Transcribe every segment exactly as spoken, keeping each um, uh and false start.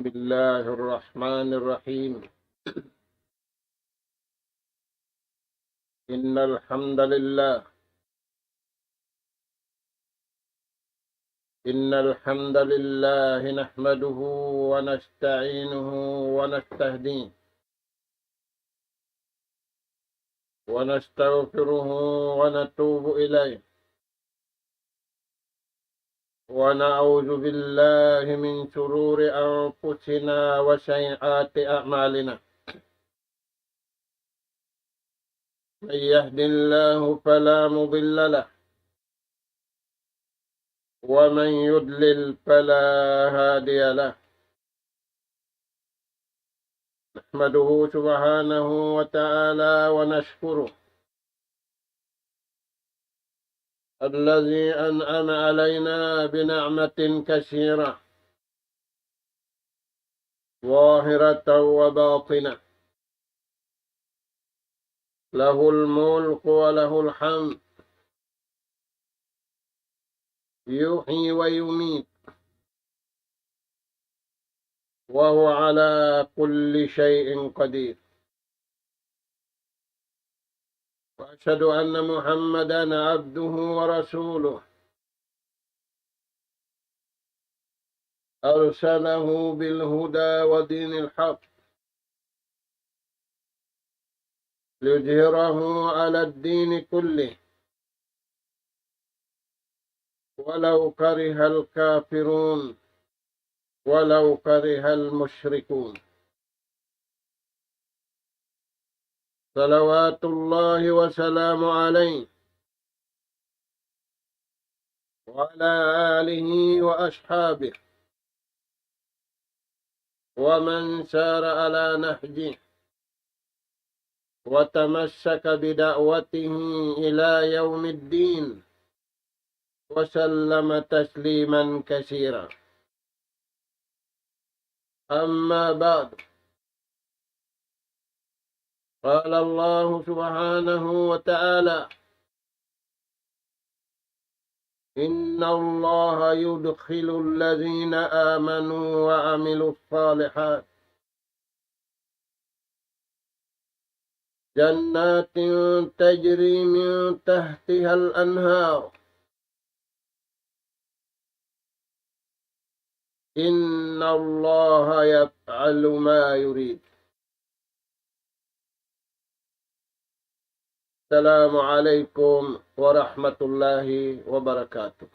بسم الله الرحمن الرحيم. إن الحمد لله، إن الحمد لله نحمده ونستعينه ونستهديه ونستغفره ونتوب إليه، ونعوذ بالله من شرور أنفسنا وسيئات أعمالنا. من يهد الله فلا مضل له، ومن يضلل فلا هادي له. نحمده سبحانه وتعالى ونشكره، الذي أنعم علينا بنعمة كثيرة، ظاهرة وباطنة، له الملك وله الحمد، يحيي ويميت، وهو على كل شيء قدير. وأشهد أن محمدا عبده ورسوله، أرسله بالهدى ودين الحق ليظهره على الدين كله، ولو كره الكافرون، ولو كره المشركون. صلوات الله وسلامه عليه وعلى آله وأصحابه ومن سار على نهجه وتمسك بدعوته إلى يوم الدين، وسلم تسليما كثيرا. أما بعد، قال الله سبحانه وتعالى: إن الله يدخل الذين آمنوا وعملوا الصالحات جنات تجري من تحتها الأنهار، إن الله يفعل ما يريد. السلام عليكم ورحمة الله وبركاته.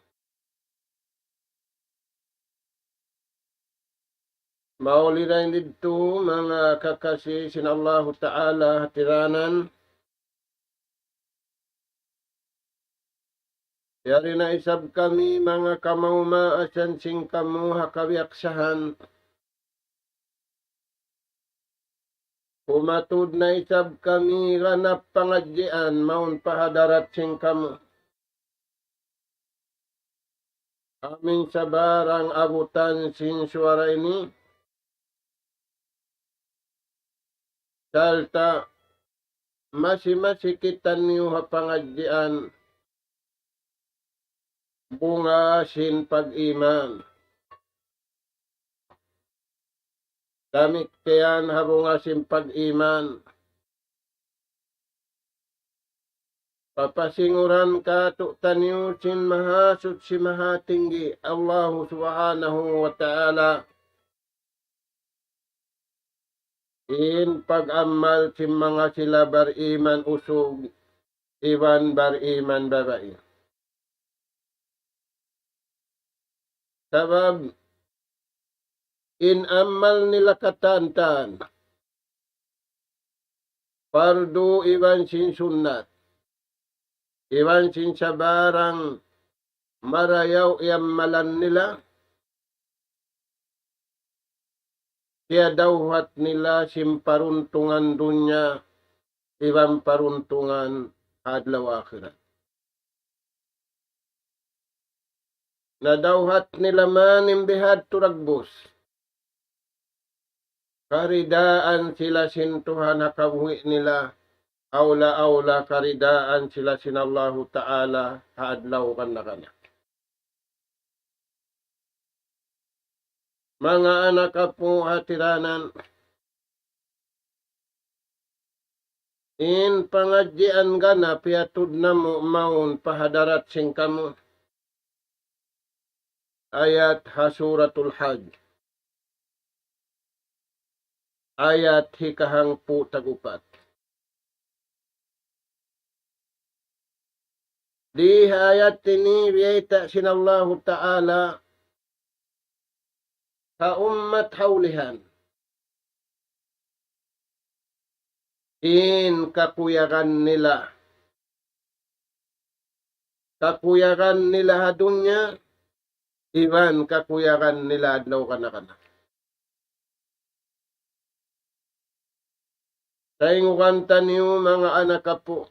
Mauli dayn didtu manga kakasi sin Allahu Ta'ala hatiranan. Yari na isab kami manga kamaumaasan sin kamu ha kabiyaksahan. Umatud na isab kami ganap pangadjian mawn pa hadarat sin kamu. Amin sabarang abutan sin suwara ini, sarta' masi-masi kitaniyu ha pangadjian bunga sin pag-iman. Damikkiyan ha bunga sin pag-iman. Papasinguran kātu'niyu sin Mahasuchi Mahatinggi Allahu Subhanahu wa Ta'ala in pag-amal sin manga sila bariman usug iban bariman babai. Sabab in amal nila katan-katan, pardu iban sin sunnat, iban sin sabarang marayaw iyamalan nila, kiyadawhat nila sin paruntungan dunya iban paruntungan adlaw akhirat. Nadawhat nila man in bihadtu dagbus. Karidaan sila sin Tuhan ha kabuhi' nila, awla-awla karidaan sila sin Allahu Ta'ala ha adlaw kana-kana. Manga anak apu' ha tiranan, in pangadjian ganap piyatud namu' mawn pa hadarat sin kamu. Ayat ha Suratul Hajj. Ayat hikahangpu' tag-upat. Di ha ayat ini biyayta' sin Allahu Ta'ala ha ummat ha ulihan in kakuyagan nila. Kakuyagan nila ha dunya, iban kakuyagan nila adlaw kana-kana. Tayngugan taniyu manga anak apu',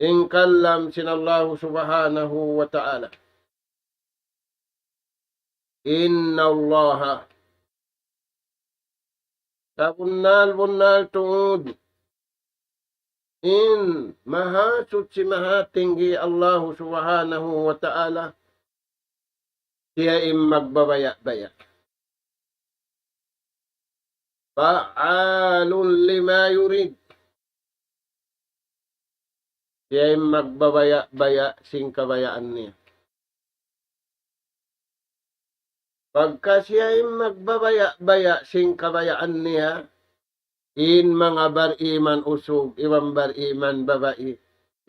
in kalam sin Allahu Subhanahu wa Ta'ala. إن الله, sabunnal-bunnal tuud in Mahasuchi Mahatinggi Allahu Subhanahu wa Ta'ala, siya in magbabaya'-baya'. فعال لما يريد. Siya in magbabaya'-baya' sin kabayaan niya. Pagka siya in magbabaya'-baya' sin kabayaan niya, in manga bar-iman usug iban bar-iman babai,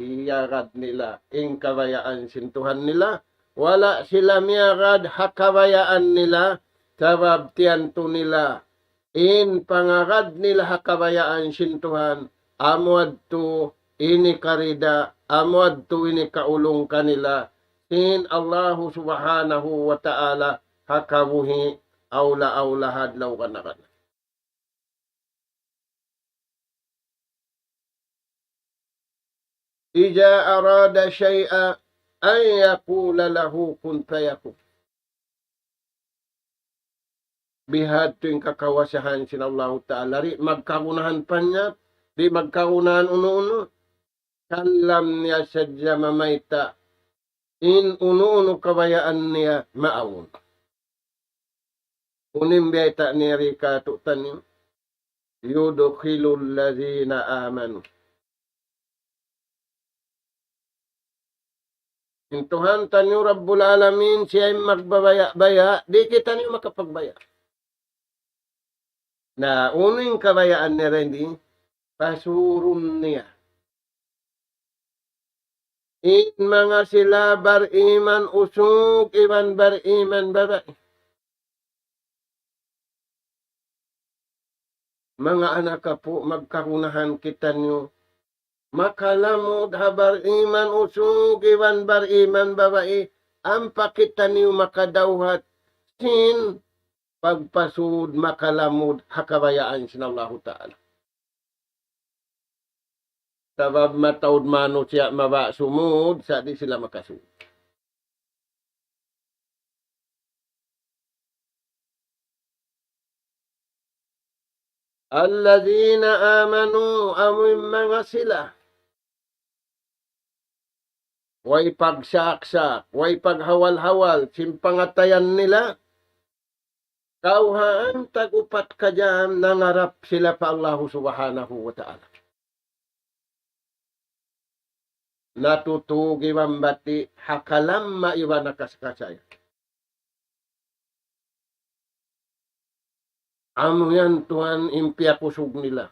iyagad nila in kabayaan sin Tuhan nila. Wala' sila miyagad ha kabayaan nila, sabab tiyantu nila in pangagad nila ha kabayaan sin Tuhan, amu yadtu in hikarida, amu yadtu in hikaulung kanila sin Allahu Subhanahu wa Ta'ala ha kabuhi' awla-awla ha adlaw kana-kana. إذا أراد شيئا أن يقول له كن فيكون. Bihadtu in kakawasahan sin Allahu Ta'ala. Di' magkagunahan panyap, di' magkagunahan unu-unu. Kalam niya sadja mamayta' in unu-unu kabayaan niya maawn. Unu in biyayta' niya ri katu'taniyu? يدخل الذين آمنوا. In Tuhan taniyu Rabbul Alamin, siya in magbabaya'-baya', di' kitaniyu makapagbaya'. Na, unu in kabayaan niya dayn di? Pasurun niya in manga sila bar-iman usug iban bar-iman babai. Manga anak apu', magkagunahan kitaniyu makalamud ha bar-iman usug iban bar-iman babai, ampa kitaniyu makadawhat sin pagpasud makalamud ha kabayaan sin Allahu Ta'ala. Sabab mataud manusiya' mabaya' sumud, sa' di' sila makasud. الذين آمنوا, amu in manga sila way pagsaksak, way paghawal-hawal sin pangatayan nila, kawhaan tag-upat ka jam nangarap sila pa Allahu Subhanahu wa Ta'ala. Natutug iban bati', ha kalamma iban ha kasakasaya. Amu yan tuwan in piyakusug nila.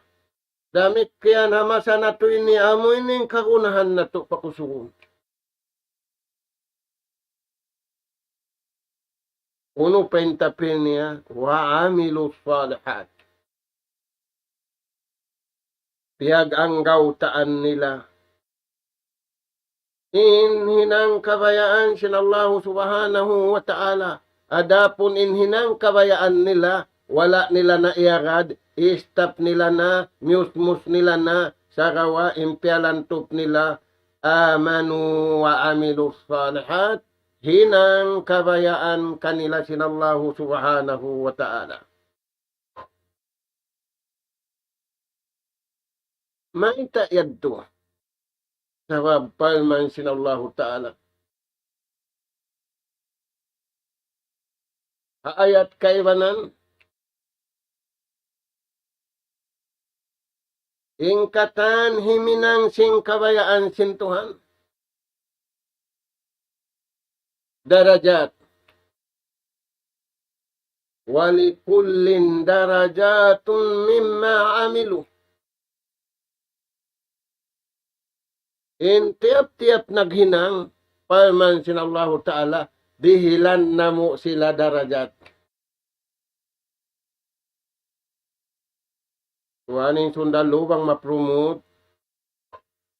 Damikkiyan ha masa natu' ini, amu ini in kagunahan natu' pakusugun. Unu pa in tapil niya? وعملوا الصالحات. Piyag-anggawtaan nila in hinang kabayaan sin Allahu Subhanahu wa Ta'ala. Adapun in hinang kabayaan nila, wala' nila na iyagad, istap nila na, miyusmus nila na, sagawa' in piyalantup nila, آمنوا وعملوا الصالحات, hinang kabayaan kanila sin Allahu Subhanahu wa Ta'ala. Mayta' yadtu? Sabab parman sin Allahu Ta'ala, Ha ayat kaibanan, in katan himinang sin kabayaan sin Tuhan, darajat. ولكل درجات مما عملوا. In tiyap-tiyap naghinang, parman sin Allahu Ta'ala, dihilan namu' sila darajat. Tuwan in sundalu bang ma-promote,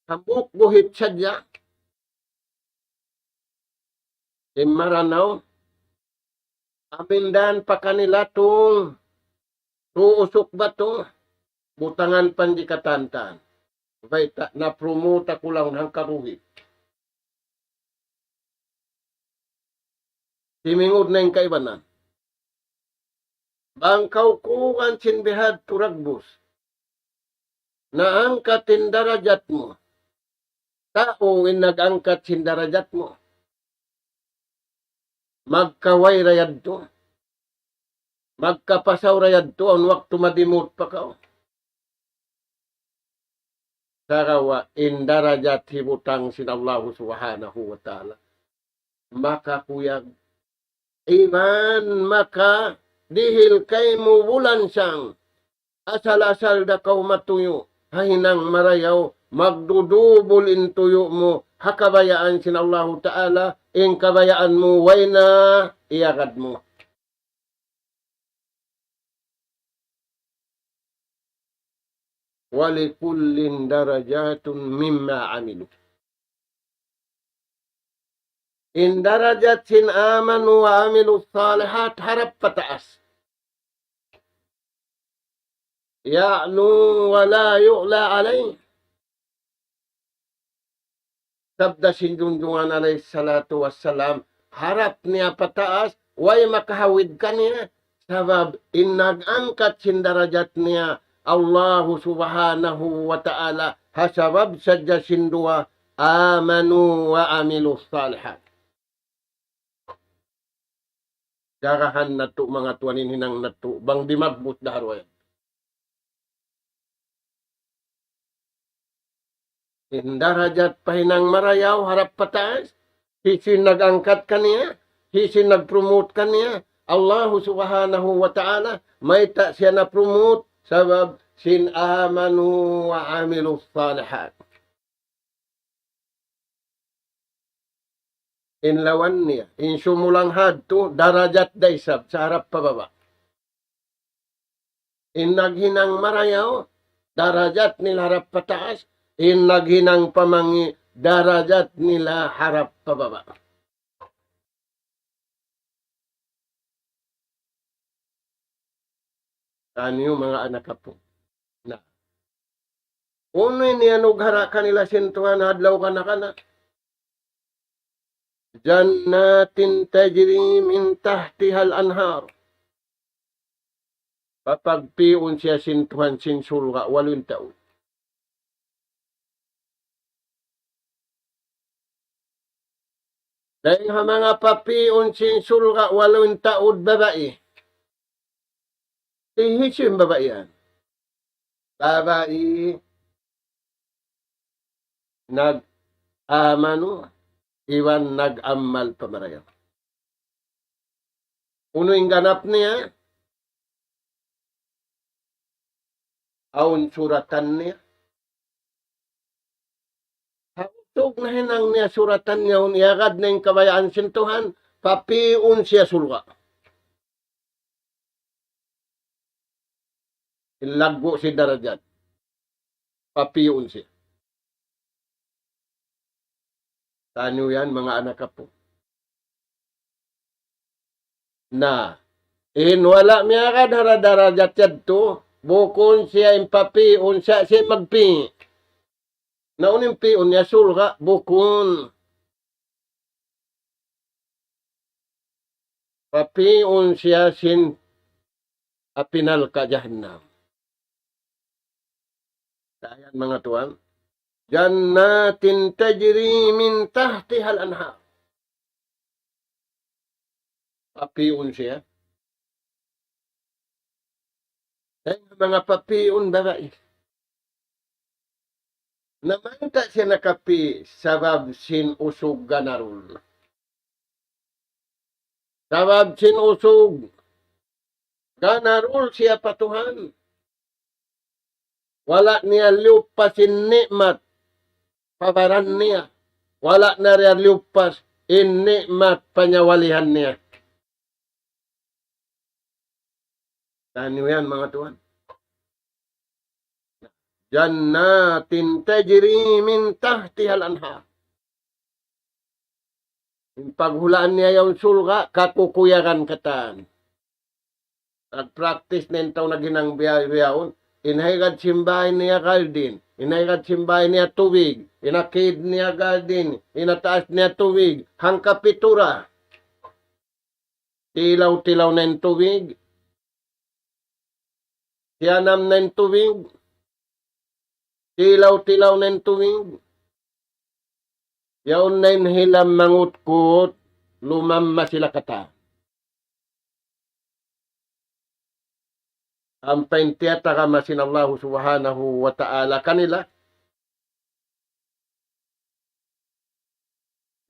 hambuuk guhit sadja. In Maranao, amin dan pa kanila tung, tu usuk batu, butangan panjikatan-tan. Bayta' na-promote aku laung hangkaruhi. Timingud na in kaibanan. Bang kaw kuwan sin bihadtu dagbus, naangkat in darajat mu. Tau in nag-angkat sin darajat mu. Magkaway ra yadtu. Magkapasaw ra yadtu, awn waktu madimut pa kaw. Sagawa' in darajat hibutang sin Allahu Subhanahu wa Ta'ala. Makakuyag. Iban makadihil kaymu bulansang. Asal-asal da kaw matuyu', ha hinang marayaw, magdudubul in tuyu' mu, ha kabayaan sin Allahu Ta'ala, in kabayaan mu, way na, iyagad mu. ولكل درجات مما عملوا. In darajat sin آمنوا وعملوا الصالحات harap pataas. يعلو ولا يعلى عليه. Sabda sin Junjungan alayhi salatu wassalam, harap niya pataas, way makahawid kaniya, sabab in nag-angkat sin darajat niya, Allahu Subhanahu wa Ta'ala, ha sabab sadja sin duwa, آمنوا وعملوا الصالحات. Jagahan natu' manga tuwan in hinang natu', bang di' magbut da ha duwa yan. In darajat pa hinang marayaw harap pataas, hisiyu in nag-angkat kaniya, hisiyu in nag-promote kaniya, Allahu Subhanahu wa Ta'ala, mayta' siya na-promote, sabab sin آمنوا وعملوا الصالحات. In lawan niya, in sumulang hadtu, darajat da isab, sa harap pa baba'. In naghinang marayaw, darajat nila harap pataas, in naghinang pamangi', darajat nila harap pa baba'. Taniyu manga anak apu. Na. Unu in iyanughara' kanila sin Tuhan ha adlaw kana-kana? جنات تجري من تحتها الأنهار. Papagpi'un siya sin Tuhan sin surga' walu in taud. Dayn ha manga papi'un sin surga' walu in taud babai. Hisiyu in babai yan? Babai nag-amanu iban nag-amal pa marayaw. Unu in ganap niya? Awn suratan niya. Ha usug nahinang niya suratan niya, awn iyagad na in kabayaan sin Tuhan, papi'un siya surga'. In laggu' sin darajat. Papi'un siya. Taniyu yan, manga anak apu. Na, in wala' miyagad ha darajat yadtu, bukun siya in papi'un, siya, siya in magpi'. Na unu in pi'un niya, surga'? Bukun. Papi'un siya sin api narka' jahannam. Dayn ha yan, manga tuwan. جنات تجري من تحتها الأنهار. Papi'un siya. manga papiun babai. Na mayta' siya nakapi'? Sabab sin usug ganarul. Sabab sin usug ganarul siya pa Tuhan. Wala' niya liyupas in ni'mat pa baran niya. Wala' na niya liyupas in ni'mat pa nyawalihan niya. Taniyu yan, manga tuwan. جنات تجري من تحتها الأنهار. In paghulaan niya yaun surga', kakukuyagan katan. Nag-practice na in tau naghinang biya'-biyaun. In ha higad sin bāy niya garden. In ha higad sin bāy niya tubig. In ha kid niya garden. In ha taas niya tubig. Hangka pitura. Tilaw-tilaw na in tubig. Tiyanam na in tubig. Tilaw-tilaw na in tubig. Yaun na in hilam mangutkut, lumamma sila katan. Ampa in tiyatagama sin Allahu Subhanahu wa Ta'ala kanila,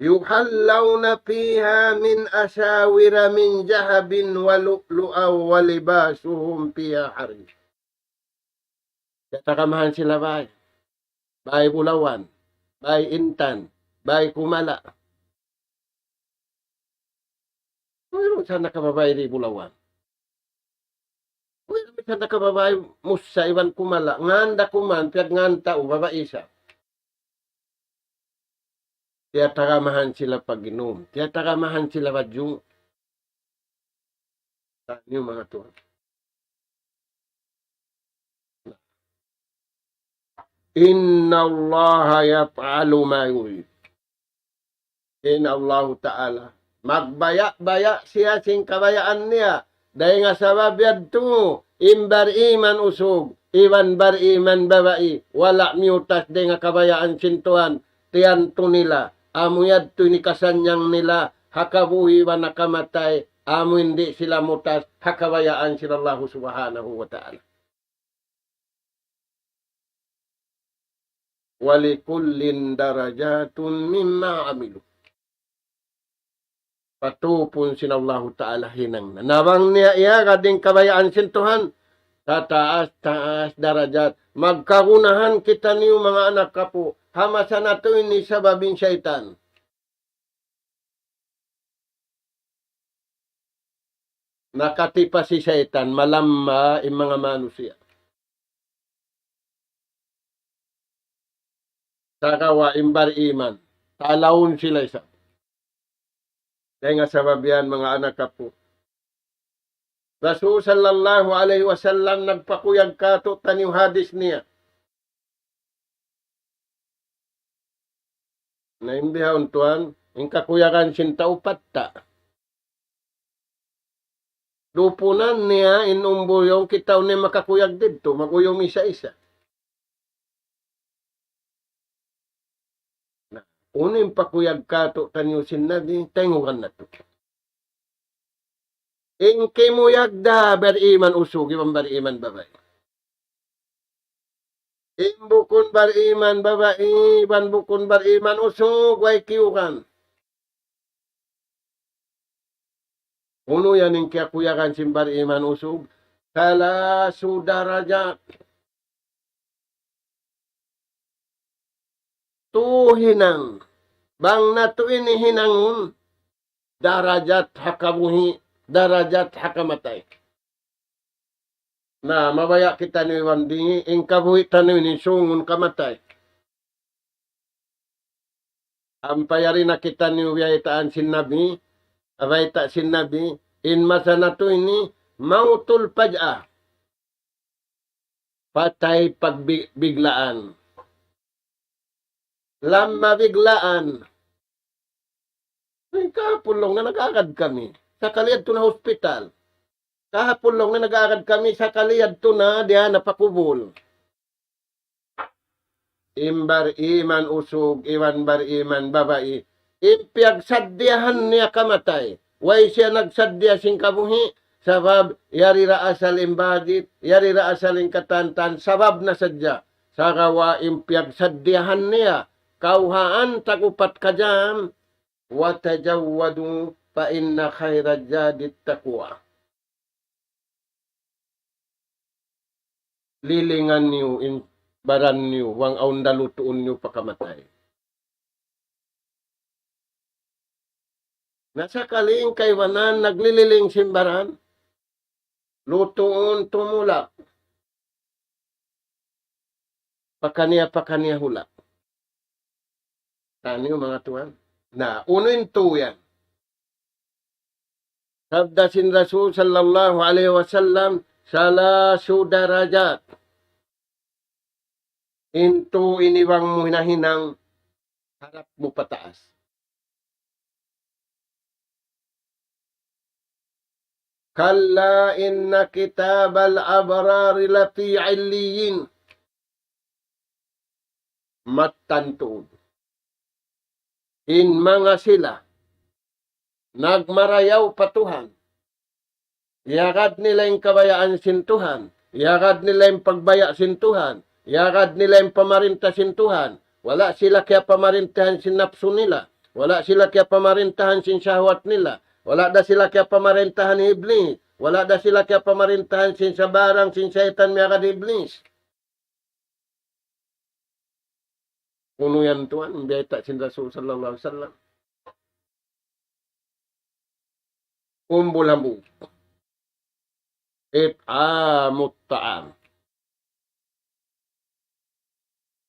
يحلون فيها من أساور من ذهب ولؤلؤا ولباسهم فيها حرير. Tiyatagamahan sila bāy. Bāy bulawan. Bāy intan. Bāy kumala'. Wayruun sa nakababai di bulawan. Wayruun sa nakababai mussa iban kumala'. Nganda kuman, piyag nganta u babai sa. Tiyatagamahan sila pag-inum. Tiyatagamahan sila badjung. Taniyu manga tuwan. إن الله يفعل ما يريد. In Allahu Ta'ala, magbaya'-baya' siya sin kabayaan niya. Dayn ha sabab yadtu, in bariman usug, iban bariman babai, wala' miyutas dayn ha kabayaan sin Tuhan, tiyantu nila, amu yadtu in hikasannyang nila, ha kabuhi' iban ha kamatay, amu in di' sila mutas, ha kabayaan sin Allahu Subhanahu wa Ta'ala. ولكل درجات مما عملوا. Patupun sin Allahu Ta'ala hinang na. Na bang niya iyagad in kabayaan sin Tuhan, tataas-taas darajat. Magkagunahan kitaniyu manga anak apu'. Ha masa natu' ini sabab in saytan. Nakatipa' sin saytan, malamma in manga manusiya'. Sagawa' in bariman, talaun sila isab. Dayn ha sabab yan, manga anak apu'. Rasul sallallahu alayhi wasallam nagpakuyag kātu'niyu hadis niya. Na in bihaun tuwan, in kakuyagan sin tau upat ta. Dupunan niya in umbul yaun, kitaun niya makakuyag didtu, mag-uyum isa-isa. Na, unu in pakuyag kātu'niyu sin Nabi, tayngugan natu'. In kimuyag da bariman usug iban bariman babai. In bukun bariman babai iban bukun bariman usug, way kiyugan. Unu yan in kiyakuyagan sin bariman usug? ثلاث درجات. Tu hinang. Bang natu' ini hinangun, darajat ha kabuhi', darajat ha kamatay. Na, mabaya' kitaniyu iban di', in kabuhi' taniyu ini sūngun kamatay. Ampa yari na kitaniyu biyaytaan sin Nabi, bayta' sin Nabi, in masa natu' ini, موت الفجأة. Patay pagbi-, biglaan. Lamma biglaan. Ay, kahapun laung na nag-agad kami. Sakali yadtu na hospital. Kahapun laung na nag-agad kami, sakali yadtu na diya na pa kubul. In bariman usug, iban bariman babai, in piyagsaddiyahan niya kamatay. Way siya nagsaddiya sin kabuhi', sabab yari da asal in budget, yari da asal in katantan, sabab na sadja. Sagawa' in piyagsaddiyahan niya, kawhaan tag-upat ka jam, وتزودوا فإن خير الزاد التقوى. Lilingan niyu in baran niyu, bang awn da lutuun niyu pa kamatay. Na sakali in kaibanan naglililing sin baran, lutuun tumulak. Pakaniya-pakaniya hula'. Taniyu manga tuwan. Na, unu in tuyan? Sabda sin Rasul sallallahu alayhi wasallam, ثلاث درجات. In tū ini bang mu hinahinang harap mu pataas. كلا إن كتاب الأبرار لفي عليين. Mattan tuud. In manga sila nagmarayaw pa Tuhan, iyagad nila in kabayaan sin Tuhan, iyagad nila in pagbaya' sin Tuhan, iyagad nila in pamarinta sin Tuhan. Wala' sila kiyapamarintahan sin napsu nila. Wala' sila kiyapamarintahan sin shahwat nila. Wala' da sila kiyapamarintahan hi Iblis. Wala' da sila kiyapamarintahan sin sabarang sin saytan miyagad hi Iblis. Unu yan tuwan, in biyayta' sin Rasul sallallahu alayhi wasallam. Umbul hambuuk. إطعام الطعام.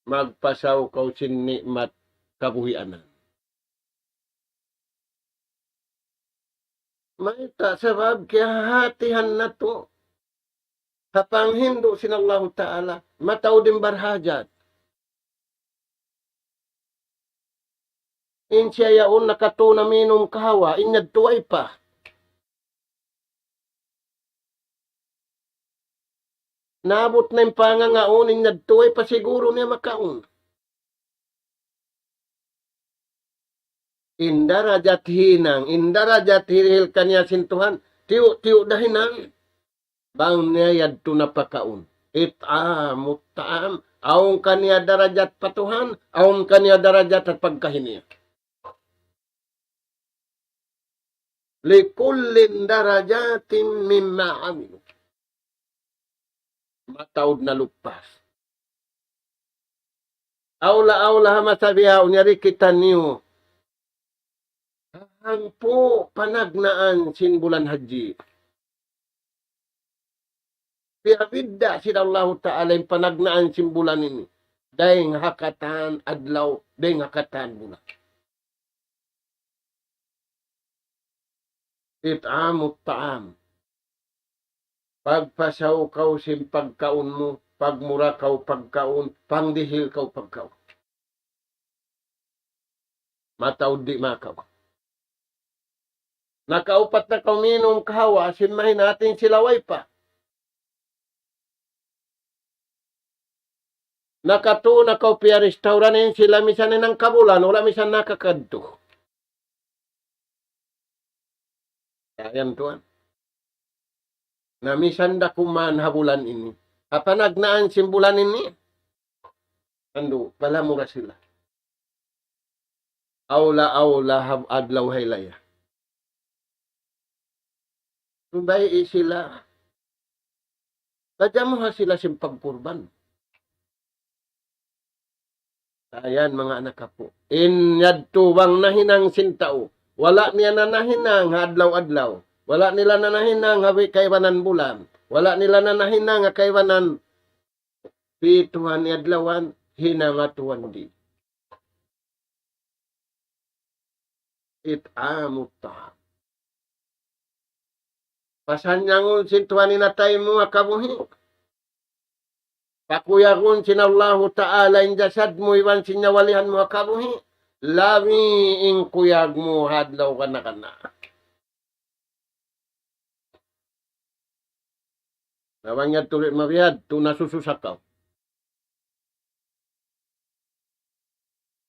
Magpasaw kaw sin ni'mat kabuhianan. Mayta'? Sabab kiyahatihan natu' ha panghindu' sin Allahu Ta'ala, mataud in barhajat. In siya yaun nakatū naminum kahawa, in yadtu way pa. Naabut na in pangangaun, in yadtu way pa siguru niya makaun. In darajat hinang, in darajat hirihil kaniya sin Tuhan, tiyu'-tiyu' da hinang. Bang niya yadtu na pakaun. إطعام الطعام. Awn kaniya darajat pa Tuhan, awn kaniya darajat ha pagkahi niya. لكل درجات مما عملوا. Mataud na lupas. Awla-awla ha masa bihaun yari kitaniyu. Hangpu' panagnaan sin bulan Hajji. Piyabidda' sin Allahu Ta'ala in panagnaan sin bulan ini. Dayng ha katan adlaw, dayng ha katan bulan. إطعام الطعام. Pagpasaw kaw sin pagkaun mu, pagmura kaw pagkaun, pangdihil kaw pagkaun. Mataud di' makaw. Nakaupat na kaw minum kahawa, sin mahinang hati sila way pa. Nakatū na kaw piya restaurant in sila misan hinang kabulan, wala' misan nakakadtu. Ayan tuwan. Na misan da kuman ha bulan ini. Ha panagnaan sin bulan ini. Andu', palamura sila. Awla-awla ha adlaw haylaya. Sumbay sila. Pajamuha sila sin pagkurban. Ayan, manga anak apu'. In yadtu bang nahinang sin tau. Wala' niya na nahinang ha adlaw-adlaw. Wala' nila na nahinang ha wi-, kaibanan bulan. Wala' nila na nahinang ha kaibanan pituhan adlawan, hinang ha Tuhan di'. إطعام الطعام. Pasanyangun sin Tuhan in atay mu ha kabuhi'. Pakuyagun sin Allahu Ta'ala in jasad mu iban sin nyawalihan mu ha kabuhi'. Labi in kuyag mu ha adlaw kana-kana. Na bang yadtu di' mabiyadtu, nasususa kaw.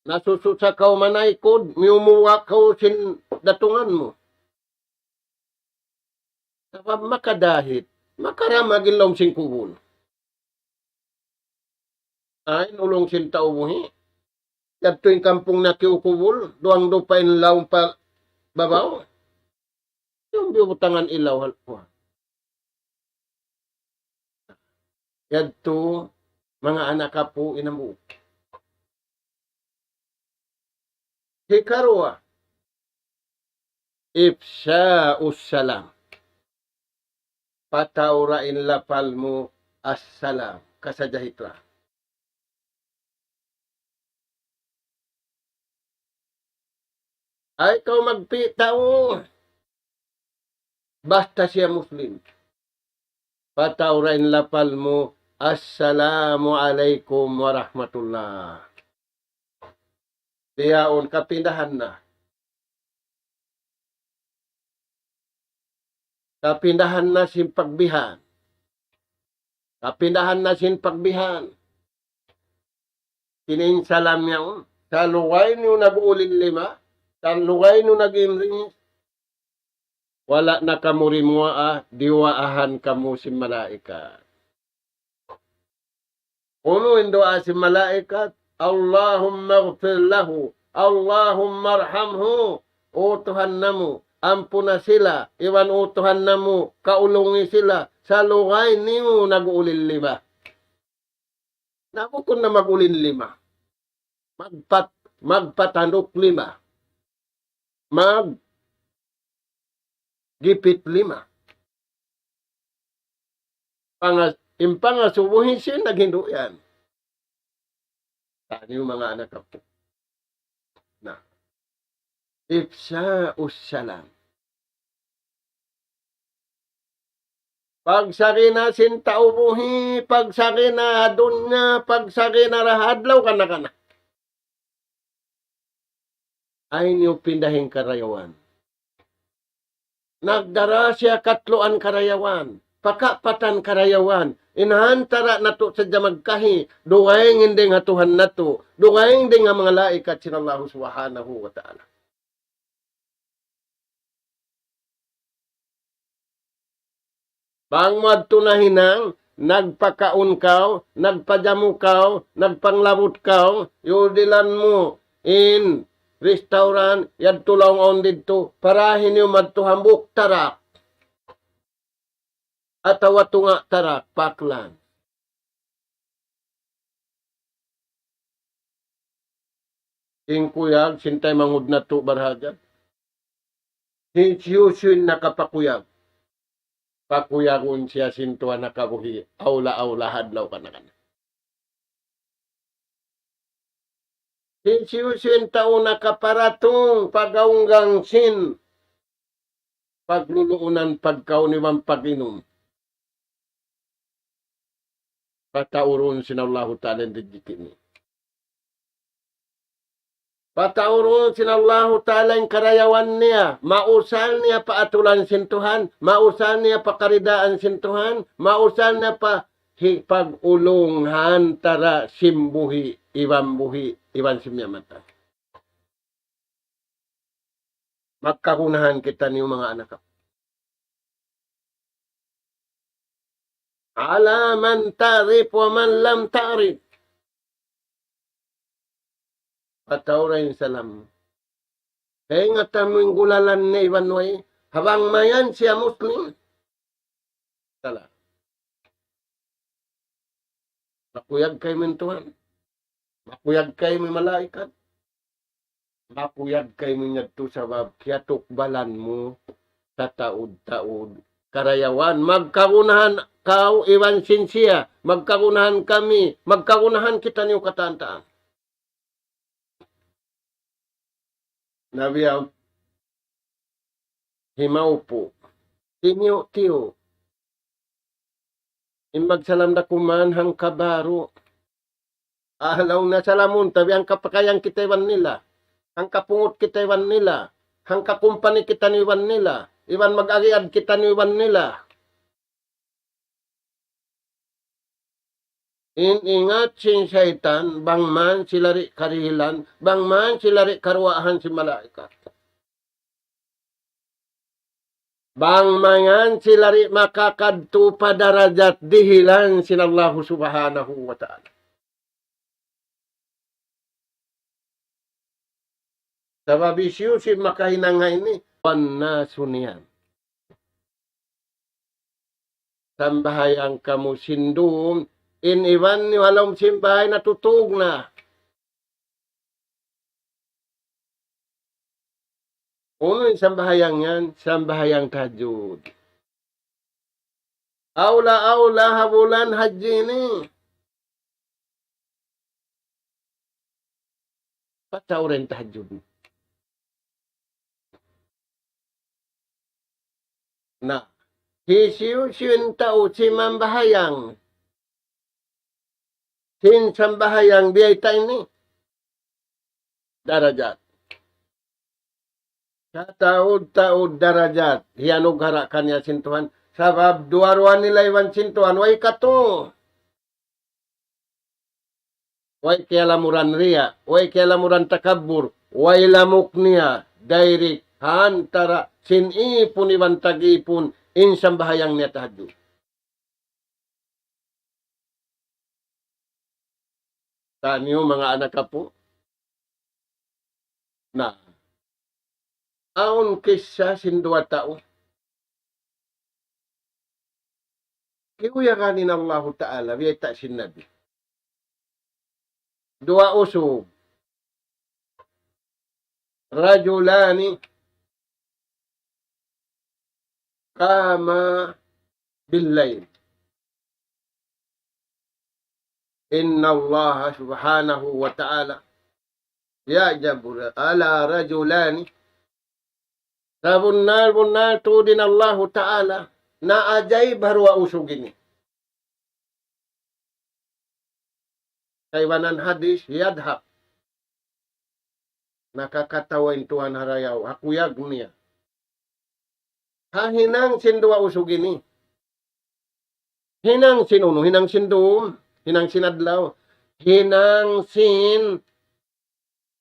Nasususa kaw manaykud, miyumuwa' kaw sin datungan mu. Sabab makadahit, makaramag in lawm sin kubul. Ay, in ulung sin tau buhi'. Yadtu in kampung na kiyukubul, duwang dupa in lawm pa babaw. Yung bibutangan ilaw hal-, kuwan. Yadtu, manga anak apu' in hambuuk. Hikaruwa, ifsha'us salam. Pataura in lapal mu assalam, kasajahitra. Ay, kaw magpi' tau. Basta siya Muslim. Pataura in lapal mu, "Assalamu alaykum warahmatullah." Bihaun kapindahan na. Kapindahan na sin pagbihan. Kapindahan na sin pagbihan. Kini in salam yaun. Salugay niyu nag-ulin lima. Salugay niyu nag-imring. Wala' na kamu dimuwaa, diwaahan kamu sin malaikat. Unu in duwaa sin malaikat? "Allahumma ighfir lahu, Allahumma arhamhu." O Tuhan namu', ampuna sila, iban o Tuhan namu', kaulungi sila, salugay niyu nag-ulin lima. Na bukun na mag-ulin lima. Magpat-, magpatanduk lima. Maggipit lima. Pangas-, in pangasubuhi sin naghindu' yan. Taniyu manga anak apu'. Na. Ifsha'us salam. Pagsarina sin tau buhi', pagsarina ha dunya, pagsarina ra ha adlaw kana-kana. Ayaw niyu pindahi in karayawan. Nagdara siya katluan karayawan, pakapatan karayawan, in ha antara natu' sadja magkahi, dugaing in dayn ha Tuhan natu', dugaing dayn ha malaikat sin Allahu Subhanahu wa Ta'ala. Bang mu adtu nahinang, nagpakaun kaw, nagpajamu kaw, nagpanglabut kaw, yudilan mu in restaurant, yadtu laung awn didtu, parahi niyu madtu hambuuk tarak. Atawa tunga' tarak, paklan. In kuyag, sin taymanghud natu' barhajat. Hisiyu-siyu in nakapakuyag. Pakuyagun siya sin Tuhan nakabuhi', awla-awla ha adlaw kana-kana. Hisiyu-siyu in tau nakaparatung pag-aunggang sin pagluluunan pagkaun iban pag-inum. Pataurun sin Allahu Ta'ala in rijiki' niya. Pataurun sin Allahu Ta'ala in karayawan niya. Mausal niya pa aturan sin Tuhan, mausal niya pa karidaan sin Tuhan, mausal niya pa hipag-ulung ha antara sin buhi' iban buhi' iban sin miyamata. Magkagunahan kitaniyu manga anak aku. Ala man ta'rif wa man lam ta'rif. Pataura in salam. Kaingatan mu in gulalan niya iban way. Ha bang mayan siya Muslim. Sala. Makuyag kaymu in Tuhan. Makuyag kaymu in malaikat. Makuyag kaymu in yadtu sabab kiyatukbalan mu sataud-taud karayawan. Magkagunahan kaw iban sin siya. Magkagunahan kami. Magkagunahan kitaniyu katan-katan. Na biya' himaupu'. Tiniyu'-tiyu'. In magsalam da kuman hangka baru'. Ah, laung na salamun, tabi hangka pakayan kita iban nila. Hangka pungut kita iban nila. Hangka kumpani kita iban nila. Iban mag-agiad kita iban nila. In ingat sin saytan, bang man sila di' karihilan, bang man sila di' karuwaahan sin malaikat. Bang mayan sila di' makakadtu pa darajat dihilan sin Allahu Subhanahu wa Ta'ala. Sabab hisiyu-siyu in makahinang ha ini? والناس نيام. Sambahayang kamu sin dum, in iban niyu ha lawm sin bāy natutug na. Unu in sambahayang yan? Sambahayang tahajjud. Awla-awla ha bulan Hajji ini. Pataw in tahajjud. Na, hisiyu-siyu in tau simambahayang sin sambahayang biyayta' ini, darajat. Kataud-taud darajat, hiyanughara' kaniya sin Tuhan. Sabab duwa-ruwa nila iban sin Tuhan, way katu. Way kiyalamuran riya', way kiyalamuran takabbur, way lamuk niya, direct, ha antara' sin ipun iban tag-ipun, in sambahayang niya tahajjud. Taniyu manga anak apu'. Na, awn kissa sin duwa tau. Kiyuyagan in Allahu Ta'ala, biyayta' sin Nabi. Duwa usug. رجلان قاما بالليل. إن الله سبحانه وتعالى يعجب على رجلان. Sabunnal-bunnal tuud in Allahu Ta'ala naajaib ha duwa usug ini. Kaibanan hadis, يضحك. Nakakatawa in Tuhan ha dayaw, ha kuyag niya. Ha hinang sin duwa usug ini. Hinang sin unu, hinang sin dum, hinang sin adlaw, hinang sin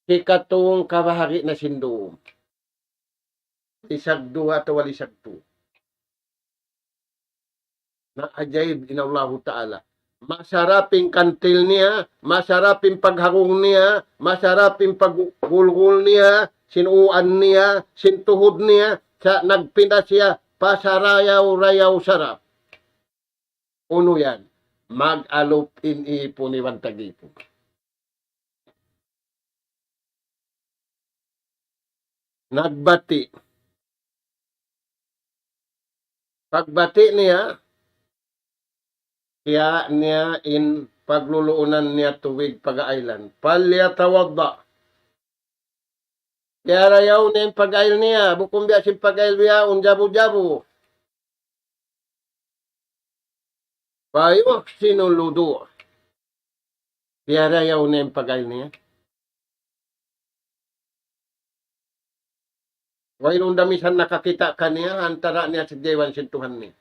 hikatu kabahagi' na sin dum. Lisag duwa atawa lisag tu. Naajaib in Allahu Ta'ala. Masarap in kantil niya, masarap in paghagung niya, masarap in paggulgul niya, sin uan niya, sin tuhud niya, sa' nagpinda siya, pa sarayaw-rayaw sarap. Unu yan? Mag-alup in ipun iban tag-ipun. Nagbati'. Pagbati' niya, kiya' niya in pagluluunan niya tubig pag-ailan. فليتوضأ. Piyarayaw niya in pag-ail niya, bukun biya' sin pag-ail bihaun jabu-jabu. فيحسن الوضوء. Piyarayaw niya in pag-ail niya. Wayruun da misan nakakita' kaniya, antara' niya sadja iban sin Tuhan niya.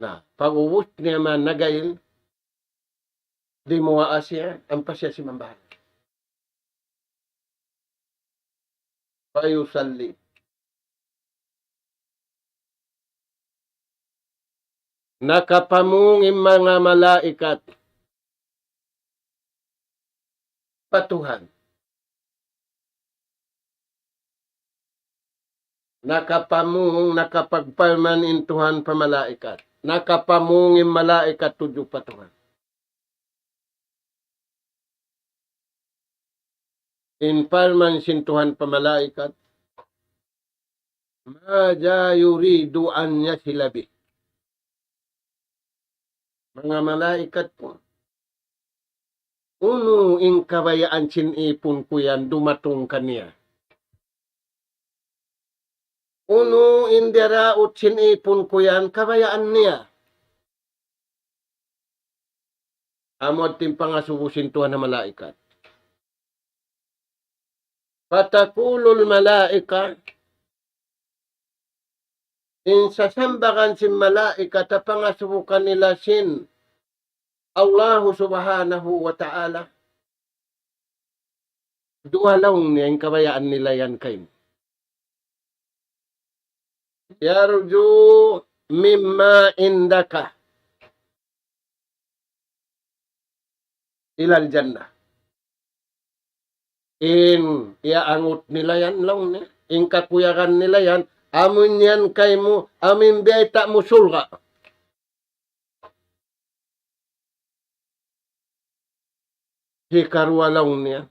Na, pag-ubus niya man nag-ail, dimuwaa siya, ampa siya simambahayang. فيصلي. Nakapamung in manga malaikat pa Tuhan. Nakapamung, nakapagparman in Tuhan pa malaikat. Nakapamung in malaikat tudju pa Tuhan. In parman sin Tuhan pa malaikat, ماذا يريد أن يصل به. Manga malaikat ku, unu in kabayaan sin ipun ku yan dumatung kaniya? Unu in diyaraut sin ipun ku yan kabayaan niya? Amu yadtu in pangasubu sin Tuhan ha malaikat. فتقول الملائكة, in sasambagan sin malaikat ha pangasubu kanila sin Allahu Subhanahu wa Ta'ala, duwa laung niya in kabayaan nila yan kaymu. يرجو مما عندك إلى الجنة. In iyaangut nila yan, laung niya. In kakuyagan nila yan, amu in yan kaymu, amu in biyayta' mu surga'. Hikaruwa, laung niya,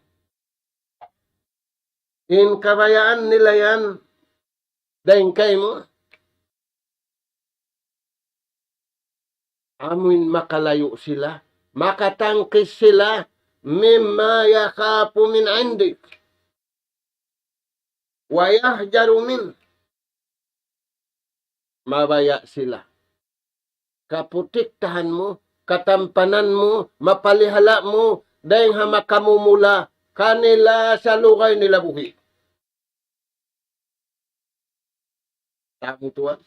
in kabayaan nila yan dayn kaymu, amuin makalayu' sila, makatangkis sila, مما يخاف من عندك ويهجر منه. Mabaya' sila. Kaputiktahan mu, katampanan mu, mapalihala' mu, dayng ha makamumula kanila salugay nila buhi'. Tamu tuwan.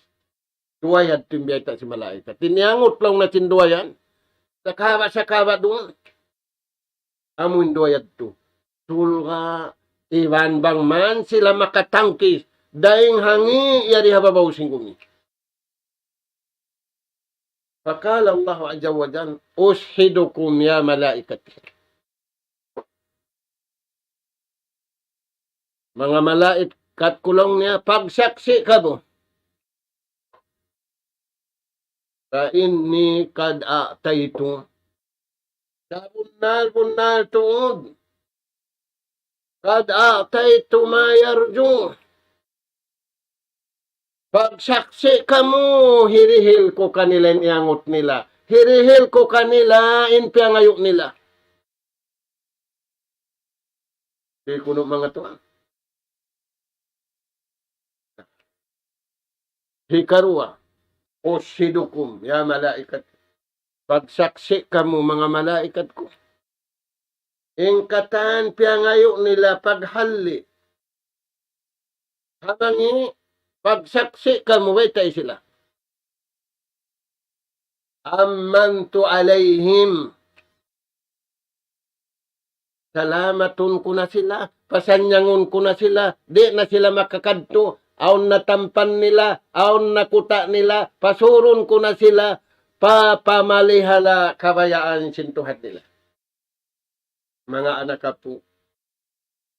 Duwa yadtu in biyayta' sin malaikat. Tiniyangut laung na sin duwa yan. Sakaba', sakaba' duun. Amu in duwa yadtu. Surga', iban bang man sila makatangkis dayng ha ngī' yari ha babaw sin gumi. فقال الله عز وجل: أشهدكم يا ملائكتي. Manga malaikat ku, laung niya, pagsaksi' kamu. فإني قد أعطيت. Sabunnal-bunnal tuud. قد أعطيت ما يرجون. Pagsaksi' kamu, hirihil ku kanila in iyangut nila. Hirihil ku kanila in piyangayu' nila. Di' kunu' manga tuwan. Hikaruwa, أشهدكم يا ملائكتي. Pagsaksi' kamu, manga malaikat ku. In katan piyangayu' nila paghalli' ha mangī', pagsaksi' kamu, baytai sila. أمنت عليهم. Salamatun ku na sila, pasanyangun ku na sila, di' na sila makakadtu, awn na tampan nila, awn na kuta' nila, pasurun ku na sila, pa pamalihala' kabayaan sin Tuhan nila. Manga anak apu',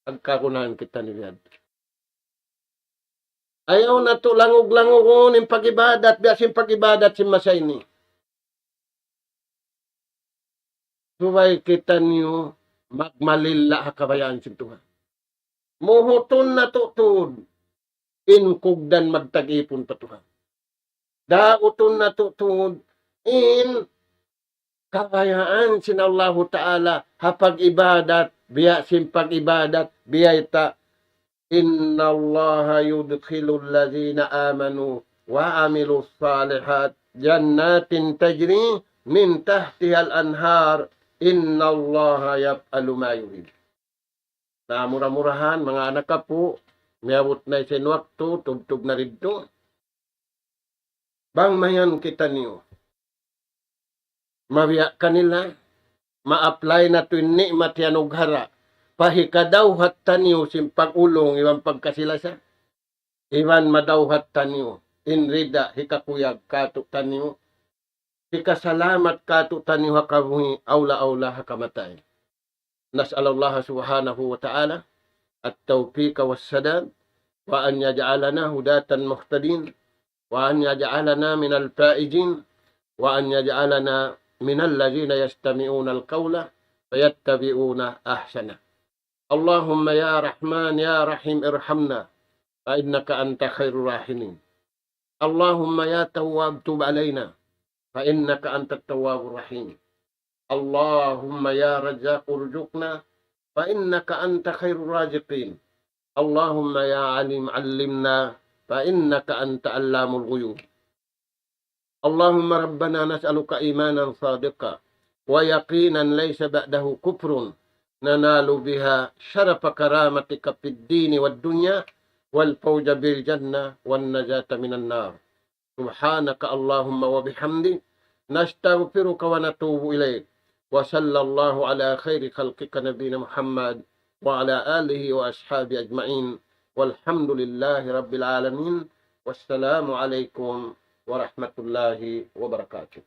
pagkagunahan kitaniyu yan. Ayaw natu' langug-langugun in pag-ibadat, biya' sin pag-ibadat sin masa ini. Subay kitaniyu magmalilla' ha kabayaan sin Tuhan. Muhutun natu' tuud in kugdan magtag-ipun pa Tuhan. Dautun natu' tuud in kabayaan sin Allahu Ta'ala ha pag-ibadat, biya' sin pag-ibadat, biyayta', إن الله يدخل الذين آمنوا وعملوا الصالحات جنات تجري من تحتها الأنهار إن الله يفعل ما يريد. Na mura-murahan, manga anak apu', miyabut na isab in waktu, tubtub na didtu. Bang mayan kitaniyu mabiya' kanila, ma-apply natu' in ni'mat iyanughara' pa hikadawhat taniyu sin pag-ulung iban pagkasi-lasa, iban madawhat taniyu in rida, hikakuyag kātu'niyu, hikasalamat kātu'niyu ha kabuhi', awla-awla ha kamatay. نسأل الله سبحانه وتعالى التوفيق والسداد، وأن يجعلنا هداة مهتدين، وأن يجعلنا من الفائزين، وأن يجعلنا من الذين يستمعون القول فيتبعون أحسنه. اللهم يا رحمن يا رحيم ارحمنا فإنك أنت خير الراحمين. اللهم يا تواب تب علينا فإنك أنت التواب الرحيم. اللهم يا رزاق ارزقنا فإنك أنت خير الرازقين. اللهم يا عليم علمنا فإنك أنت علام الغيوب. اللهم ربنا نسألك إيمانا صادقا ويقينا ليس بعده كفر ننال بها شرف كرامتك في الدين والدنيا والفوز بالجنة والنجاة من النار. سبحانك اللهم وبحمدك، نستغفرك ونتوب إليك. وصلى الله على خير خلقك نبينا محمد وعلى آله وأصحابه أجمعين. والحمد لله رب العالمين. والسلام عليكم ورحمة الله وبركاته.